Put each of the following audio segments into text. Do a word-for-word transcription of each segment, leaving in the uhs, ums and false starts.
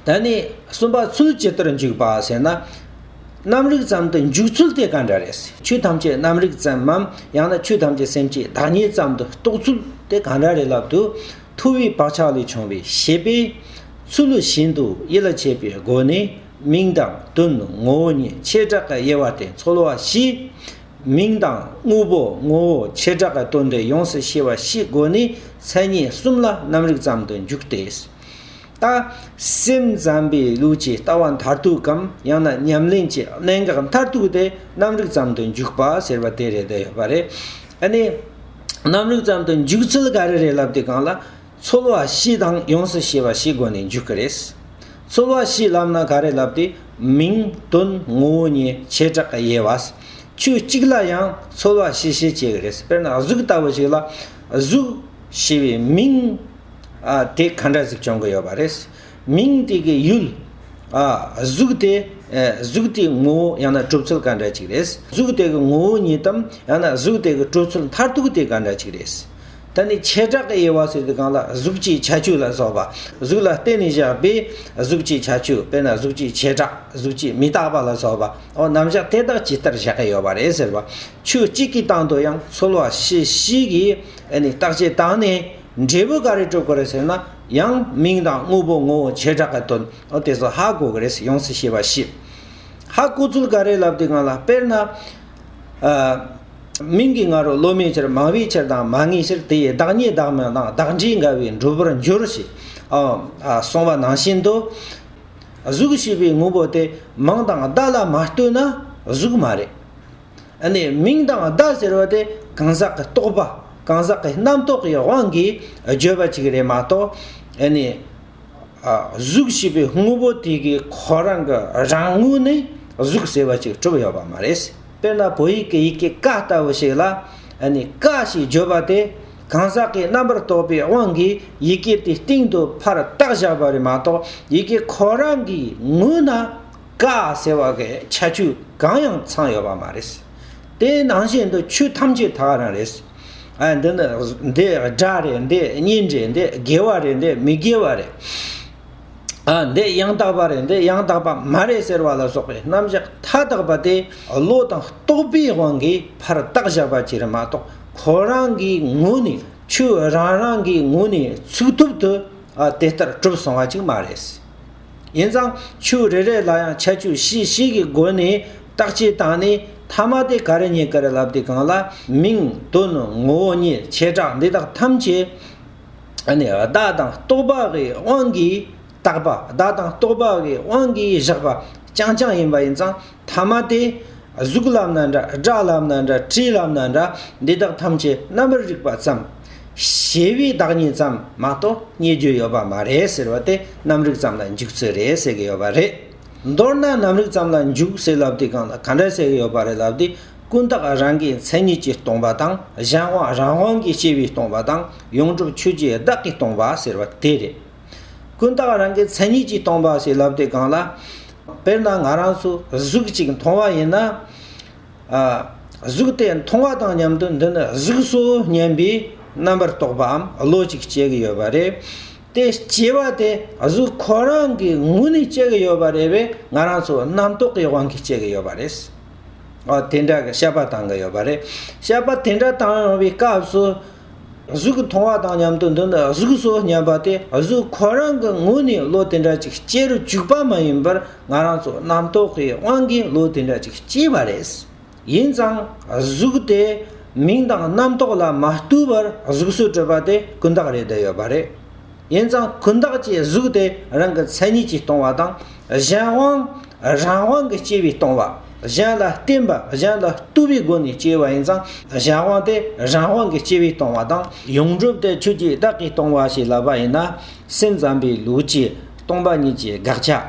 ད་ནི་གསུམ་པ་ཚུལ་ཇི་ལྟར་འཇུག་པ་ཟེར་ན། རྣམ་རིག་ཙམ་དུ་འཇུག་ཚུལ་དེ་ག་འདྲ་རེད། ཆོས་ཐམས་ཅད་རྣམ་རིག་ཙམ་མམ། ཡང་ན་ཆོས་ཐམས་ཅད་སེམས་ཀྱི་བདག་ཉིད་ཙམ་དུ་རྟོགས་ཚུལ་དེ་ག་འདྲ་རེད་ལབ་དུས། ཐུབ་པའི་བག་ཆགས་ལས་བྱུང་བའི་ཤེས་པས་ཚུལ་བཞིན་དུ་ཡིད་ལ་བྱེད་པའི་སྒོ་ནས། མིང་དང་དོན་ངོ་བོ་ཉིད་བྱེ་བྲག་གི་དབྱེ་བ་སྟེ་ཚོལ་བ་ཞེས། མིང་དང་དངོས་པོ་ངོ་བོ་བྱེ་བྲག་གི་དོན་དེ་ཡོངས་སུ་ཤེས་པ་ཞེས་སྒོ་ནས་མཚན་ཉིད་གསུམ་ལ་རྣམ་རིག་ཙམ་དུ་འཇུག་སྟེ། ད་སེམས་ཙམ་པའི་ལུགས་ཀྱི་ལྟ་བ་མཐར་ཐུག་གམ། ཡང་ན་ཉམས་ལེན་གྱི་གནད་འགག་མཐར་ཐུག་དེ་རྣམ་རིག་ཙམ་དུ་འཇུག་པ་ཟེར་བ་དེ་རེད་བསྡད་ཡོད་པ་རེད། ཨ་ནི་རྣམ་རིག་ཙམ་དུ་འཇུག་ཚུལ་ག་རེ་རེད་ལབ་དུས་སྒང་ལ། ཚོལ་བ་ཞེས་དང་ཡོངས་སུ་ཤེས་པ་ཞེས་སྒོ་ནས་འཇུག་གི་རེད། ཚོལ་བ་ཞེས་ལབ་ན་ག་རེ་ལབ་དུས། མིང་དོན་ངོ་བོ་ཉིད་བྱེ་བྲག་གི་དབྱེ་བ། ཆོས་གཅིག་ལ་ཡང་ཚོལ་བ་ཞེས་བཤད་ཀྱི་རེད། དཔེར་ན་གཟུགས་ལྟ་བུ་ཞིག་ལ། གཟུགས་ཞེས་པའི་མིང་། ཨ། དེ་ག་འདྲ་ཟིག་བྱུང་གི་ཡོད་པ་རེད། མིང་དེ་གི་ཡུལ། ཨ། གཟུགས་དེ། ཨ། གཟུགས་དེའི་ངོ་བོ་ཡང་ན་གྲུབ་ཚུལ་ག་འདྲ་ཅིག་རེད། གཟུགས་དེ་གི་ངོ་བོ་ཉིད་དམ། ཡང་ན་གཟུགས་དེ་གི་གྲུབ་ཚུལ་མཐར་ཐུག་དེ་ག་འདྲ་ཅིག་རེད། ད་ནི་བྱེ་བྲག་གི་དབྱེ་བ་ཟེར་དུས་སྒང་ལ། གཟུགས་ཀྱི་ཁྱད་ཆོས་ལ་སོགས་པ། གཟུགས་ལ་བརྟེན་ནས་བཞག་པའི་གཟུགས་ཀྱི་ཁྱད་ཆོས། དཔེར་ན་གཟུགས་ཀྱི་བྱེ་བྲག། གཟུགས་ཀྱི་མི་རྟག་པ་ལ་སོགས་པ། འོ། རྣམ་གཞག་དེ་དག་ཇི་ལྟར་བཞག་གི་ཡོད་པ་རེད་ཟེར་བ། ཆོས་གཅིག་གི་སྟེང་དུ་ཡང་ཚོལ་བ་ཞེས་བྱས་ཀྱི། ཨ་ནི་བརྟག་དཔྱད་བཏང་ནས། འབྲས་བུ་ག་རེ་གྲུབ་ཀྱི་རེད་ཟེར་ན། ཡང་མིང་དང་དངོས་པོ་ངོ་བོ་བྱེ་བྲག་གི་དོན། འོ། དེ་ཚོ་ཧ་གོ་གི་རེད། ཡོངས་སུ་ཤེས་པ་ཞེས། ཧ་གོ་ཚུལ་ག་རེ་ལབ་དུས་སྒང་ལ། དཔེར་ན། ཨ། མིང་གི་སྔ་རོ་སློབ་མའི་ཕྱིར། མང་བའི་ཕྱིར་དང་མ་ངེས་ཕྱིར། དེ་ཡི་བདག་ཉིད་བདག་མིང་དང་། བདག་འབྲས་འགལ་བས་འགྲུབ་པར་འགྱུར་ཞེས། ཨ། ཨ། གསུངས་པ་ནང་བཞིན་དུ། གཟུགས་ཞེས་པའི་དངོས་པོ་དེ་མིང་དང་བརྡ་ལ་མ་ལྟོས་ན་གཟུགས་མ་རེད། ཨ་ནི་མིང་དང་བརྡ་ཟེར་བ་དེ་གང་ཟག་གི་རྟོག་པ། གང་ཟག་གི་རྣམ་རྟོག་གི་དབང་གིས་བརྗོད་པ་ཅིག་རེད་མ་གཏོགས། ཨ་ནི། ཨ། གཟུགས་ཞེས་པའི་དངོས་པོ་དེ་གི་ཁོ་རང་གི་རང་ངོས་ནས་གཟུགས་ཟེར་བ་ཅིག་གྲུབ་ཡོད་པ་མ་རེད། དཔེར་ན་བོད་ཡིག་གི་ཡི་གེ་ཀ་ལྟ་བུ་ཞིག་ལ། ཨ་ནི་ཀ་ཞེས་བརྗོད་པ་དེ་གང་ཟག་གི་རྣམ་པར་རྟོག་པའི་དབང་གིས་ཡི་གེ་དེའི་སྟེང་དུ་ཕར་བཏགས་བཞག་པ་རེད་མ་གཏོགས། ཡི་གེ་ཁོ་རང་གི་ངོས་ན་ཀ་ཟེར་བ་གི་ཁྱད་ཆོས་གང་ཡང་ཚང་ཡོད་པ་མ་རེད། དེ་ནང་བཞིན་དུ་ཆོས་ཐམས་ཅད་ད་ག་རང་རེད། ཨ། འདི་ནི། འདི་སྒྲ་རེད། འདི་གཉིས་རེད། འདི་དགེ་བ་རེད། འདི་མི་དགེ་བ་རེད། ཨ། འདི་ཡང་དག་པ་རེད། འདི་ཡང་དག་པ་མ་རེད་ཟེར་བ་ལ་སོགས་པའི་རྣམ་གཞག་མཐའ་དག་པ་དེ་བློ་དང་རྟོག་པའི་དབང་གིས་ཕར་བཏགས་བཞག་པ་ཅིག་རེད་མ་གཏོགས། ཁོ་རང་གི་ངོས་ནས། ཆོས་རང་རང་གི་ངོས་ནས་ཚུགས་ཐུབ་ཏུ། ཨ། དེ་ལྟར་གྲུབ་སོང་བ་ཅིག་མ་རེད། ཡིན་ཙང་ཆོས་རེ་རེ་ལ་ཡང་ཁྱད་ཆོས་ཞེས་བྱས་ཀྱི་སྒོ་ནས་བརྟག་དཔྱད་བཏང་ནས། མཐའ་མ་དེ་ག་རེ་རྙེད་ཀྱི་རེད་ལབ་དུས་སྒང་ལ། མིང་དོན་ངོ་བོ་ཉིད་བྱེ་བྲག་འདི་དག་ཐམས་ཅད། ཨ་ནི་བརྡ་དང་རྟོག་པ་གི་དབང་གིས་བཏགས་པ། བརྡ་དང་རྟོག་པ་གི་དབང་གིས་བཞག་པ་རྐྱང་རྐྱང་ཡིན་པ་ཡིན་ཙང་། མཐའ་མ་དེ་གཟུགས་ལབ་ན་འདྲ། སྒྲ་ལབ་ན་འདྲ། དྲི་ལབ་ན་འདྲ། འདི་དག་ཐམས་ཅད་རྣམ་པར་རིག་པ་ཙམ། བྱས་པའི་བདག་ཉིད་ཙམ་མ་གཏོགས་རྙེད་རྒྱུ་ཡོད་པ་མ་རེད་ཟེར་བ་དེ་རྣམ་རིག་ཙམ་ལ་འཇུག་ཚུལ་རེད་ཟེར་གྱི་ཡོད་པ་རེད། མདོར་ན་རྣམ་རིག་ཙམ་ལ་འཇུག་ཟེར་ལབ་དུས་སྒང་ལ་ག་འདྲ་ཟེར་གྱི་ཡོད་པ་རེད་ལབ་དུས། ཀུན་བརྟགས་རང་གི་མཚན་ཉིད་ཀྱིས་སྟོང་པ་དང་། གཞན་དབང་རང་དབང་གིས་སྐྱེ་བས་སྟོང་པ་དང་། ཡོངས་གྲུབ་ཆོས་ཀྱི་བདག་གིས་སྟོང་པ་ཟེར་བ་དེ་རེད། ཀུན་བརྟགས་རང་གི་མཚན་ཉིད་ཀྱིས་སྟོང་པ་ཞེས་ལབ་དུས་སྒང་ལ། དཔེར་ན་ང་རང་ཚོ་གཟུགས་གཅིག་མཐོང་བ་ཡིན་ན། ཨ། གཟུགས་དེ་མཐོང་བ་དང་མཉམ་དུ་འདི་ནི་གཟུགས་སོ་སྙམ་པའི་རྣམ་པར་རྟོག་པའམ་བློ་གཅིག་སྐྱེ་གི་ཡོད་པ་རེད། དེ་སྐྱེ་བ་དེ་གཟུགས་ཁོ་རང་གི་ངོས་ནས་སྐྱེ་གི་ཡོད་པ་རེད་པས། ང་རང་ཚོ་རྣམ་རྟོག་གི་དབང་གིས་སྐྱེ་གི་ཡོད་པ་རེད། ཨ། དེ་འདྲ་གི་བཤད་པ་བཏང་གི་ཡོད་པ་རེད། བཤད་པ་དེ་འདྲ་བཏང་ཡོང་བའི་སྐབས་སུ། གཟུགས་མཐོང་བ་དང་མཉམ་དུ་འདི་ནི་གཟུགས་སོ་སྙམ་པ་དེ་གཟུགས་ཁོ་རང་གི་ངོས་ནས་བློ་དེ་འདྲ་ཅིག་སྐྱེ་རུ་བཅུག་པ་མ་ཡིན་པར། ང་རང་ཚོ་རྣམ་རྟོག་གི་དབང་གིས་བློ་དེ་འདྲ་ཅིག་སྐྱེས་པ་རེད། ཡིན་ཙང་གཟུགས་དེ་མིང་དང་རྣམ་རྟོག་ལ་མ་ལྟོས་པར་གཟུགས་སུ་གྲུབ་པ་དེ་ཀུན་བརྟགས་རེད་བསྡད་ཡོད་པ་རེད། ཡིན་ཙང་ཀུན་བརྟགས་ཀྱི་གཟུགས་དེ་རང་གི་མཚན་ཉིད་ཀྱིས་སྟོང་བ་དང་། གཞན་དབང་རང་དབང་གིས་སྐྱེ་བས་སྟོང་བ། གཞན་ལ་བརྟེན་པ། གཞན་ལ་ལྟོས་པའི་སྒོ་ནས་སྐྱེ་བ་ཡིན་ཙང་། གཞན་དབང་དེ་རང་དབང་གིས་སྐྱེ་བས་སྟོང་བ་དང་། ཡོངས་གྲུབ་དེ་ཆོས་ཀྱི་བདག་གིས་སྟོང་བ་ཞེས་ལབ་པ་ཡིན་ན། སེམས་ཙམ་པའི་ལུགས་ཀྱི་སྟོང་པ་ཉིད་ཀྱི་དགག་བྱ།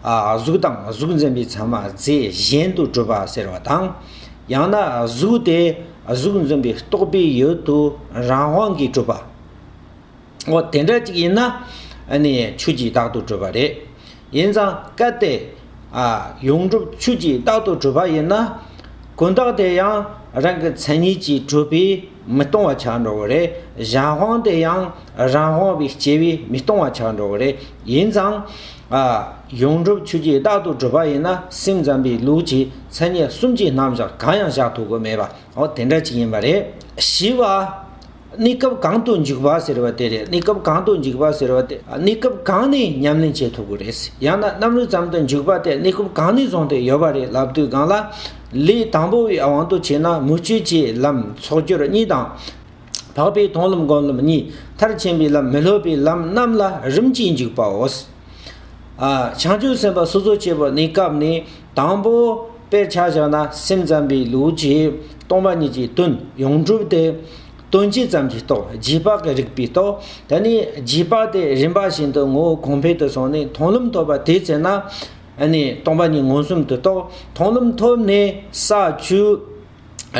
ཨ། གཟུགས་དང་གཟུགས་འཛིན་པའི་ཚད་མ་རྫས་གཞན་དུ་གྲུབ་པ་ཟེར་བ་དང་། ཡང་ན་གཟུགས་དེ་གཟུགས་འཛིན་པའི་རྟོག་པའི་ཡུལ་དུ་རང་དབང་གིས་གྲུབ་པ། འོ། དེ་འདྲ་ཅིག་ཡིན་ན། ཨ་ནི་ཆོས་ཀྱི་བདག་ཏུ་གྲུབ་པ་རེད། ཡིན་ཙང་སྐབས་དེ། ཨ། ཡོངས་གྲུབ་ཆོས་ཀྱི་བདག་ཏུ་གྲུབ་པ་ཡིན་ན། ཀུན་བརྟགས་དེ་ཡང་རང་གི་མཚན་ཉིད་ཀྱིས་གྲུབ་པས་མི་སྟོང་བ་ཆགས་འགྲོ་གི་རེད། གཞན་དབང་དེ་ཡང་རང་དབང་བས་སྐྱེ་བས་མི་སྟོང་བ་ཆགས་འགྲོ་གི་རེད། ཡིན་ཙང་། ཨ། ཡོངས་གྲུབ་ཆོས་ཀྱིས་རྟག་ཏུ་སྒྲུབ་པ་ཡིན་ན། སེམས་ཙམ་པའི་ལུགས་ཀྱིས་མཚན་ཉིད་གསུམ་གྱི་རྣམ་གཞག་གང་ཡང་བཞག་ཐུབ་ཀྱི་མེད་པ། འོ་དེ་འདྲ་ཅིག་ཡིན་པ་རེད། བཞི་པ། གནས་སྐབས་གང་དུ་འཇུག་པ་ཟེར་བ་དེ་རེད། གནས་སྐབས་གང་དུ་འཇུག་པ་ཟེར་བ་དེ། གནས་སྐབས་གང་ནས་ཉམས་ལེན་བྱེད་ཐུབ་ཀྱི་རེད། ཡང་ན་རྣམ་རིག་ཙམ་དུ་འཇུག་པ་དེ་གནས་སྐབས་གང་ནས་བཟུང་སྟེ་ཡོད་པ་རེད་ལབ་དུས་སྒང་ལ། ལས་དང་པོ་བའི་དབང་དུ་བྱས་ན། མུ་སྤྱོད་ཀྱི་ལམ་ཚོགས་སྦྱོར་གཉིས་དང་། འཕགས་པའི་མཐོང་ལམ་སྒོམ་ལམ་གཉིས། མཐར་ཕྱིན་པའི་ལམ་མི་སློབ་པའི་ལམ་རྣམས་ལ་རིམ་གྱིས་འཇུག་པའོ། ཨ། བྱང་ཆུབ་སེམས་དཔའ་སོ་སོ་སྐྱེ་བོ་གནས་སྐབས་ནས། དང་པོ་དཔེར་ཆ་བཞག་ན། སེམས་ཙམ་པའི་ལུགས་ཀྱིས་སྟོང་པ་ཉིད་ཀྱི་དོན་ཡོངས་གྲུབ་དེ་དོན་སྤྱི་ཙམ་གྱིས་རྟོགས། རྗེས་དཔག་གི་རིགས་པས་རྟོགས། དེ་ནས་རྗེས་དཔག་དེ་རིམ་པ་བཞིན་དུ་ངོ་བོ་གོང་འཕེལ་དུ་སོང་ནས། མཐོང་ལམ་ཐོབ་པ་དེའི་ཚེ་ན། ཨ་ནི་སྟོང་པ་ཉིད་མངོན་སུམ་དུ་རྟོགས། མཐོང་ལམ་ཐོབ་ནས་ས་བཅུ་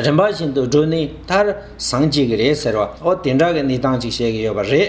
རིམ་པ་བཞིན་དུ་བགྲོད་ནས་མཐར་སངས་རྒྱས་ཀྱི་རེད་ཟེར་བ། འོ་དེ་འདྲ་གི་གནས་སྟངས་ཅིག་བཤད་ཀྱི་ཡོད་པ་རེད།